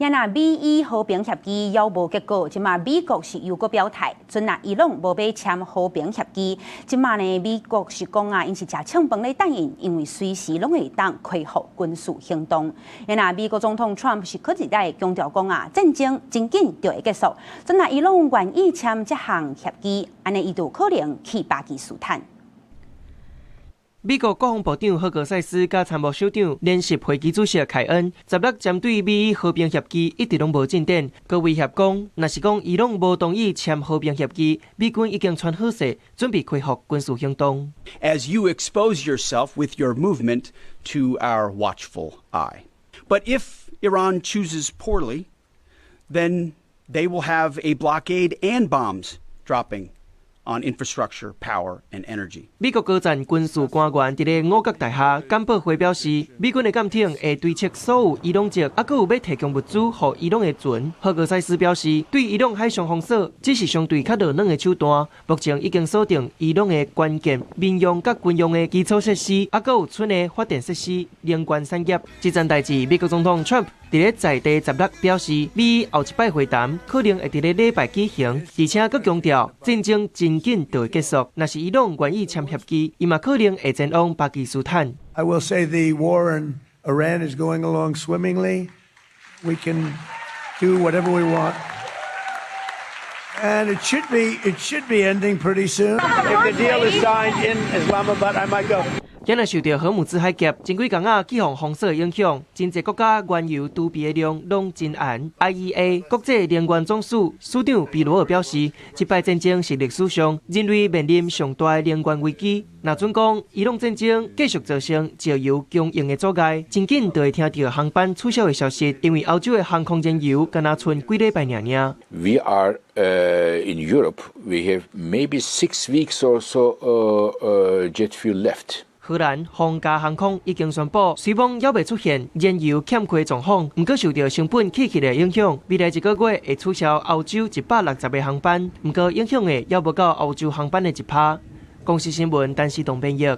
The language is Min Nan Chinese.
若美伊和平協議猶無結果，這馬美國是又閣表態，準若伊朗無欲簽和平協議，這馬呢美國是講啊，𪜶是食唱飯咧等𪜶，因為隨時攏會當恢復軍事行動。若美國總統川普是閣一擺強調講啊，戰爭真緊就會結束，準若伊朗願意簽這項協議，按呢伊就可能去巴基斯坦。美國國防部長赫格塞斯佮參謀首長聯席會議主席凱恩，16針對美伊和平協議一直攏無進展，閣威脅講，若是講伊朗無同意簽和平協議，美軍已經穿好勢，準備恢復軍事行動。 As you expose yourself with your movement to our watchful eye. But if Iran chooses poorly, then they will have a blockade and bombs dropping on infrastructure, power, and energy. 美國高層軍事官員佇咧五角大廈簡報會表示，美軍的艦艇會追緝所有伊朗籍，猶閣有欲提供物資予伊朗的船。赫格塞斯表示，對伊朗海上封鎖只是相對較落軟的手段，目前已經鎖定伊朗的關鍵民用佮軍用的基礎設施，猶閣有村的發電設施、能源產業。這件代誌，美國總統川普佇咧在地十六表示，美伊後一擺會談可能會佇咧禮拜舉行，而且閣強調戰爭真緊就會結束。若是伊朗願意簽協議，伊嘛可能會前往巴基斯坦。 I will say the war in Iran is going along swimmingly. We can do whatever we want. And it should be ending pretty soon. If the deal is signed in Islamabad, I might go. 今日受著荷姆茲海峽前幾工仔去予封鎖影響，真濟國家原油儲備的量攏真絚。IEA 國際能源總署署長比羅爾表示，這擺戰爭是歷史上人類面臨上大的能源危機。若準講伊朗戰爭繼續造成石油供應的阻礙，真緊就會聽著航班取消的消息，因為歐洲的航空燃油敢若賰幾禮拜爾爾。 We are in Europe. We have maybe 6 weeks or so jet fuel left. 荷蘭皇家航空已經宣布，雖罔猶未出現燃油欠缺狀況，毋過受著成本起起的影響，未來一個月會取消歐洲160個航班，毋過影響的猶無到歐洲航班的1%。公視新聞，陳時東編譯。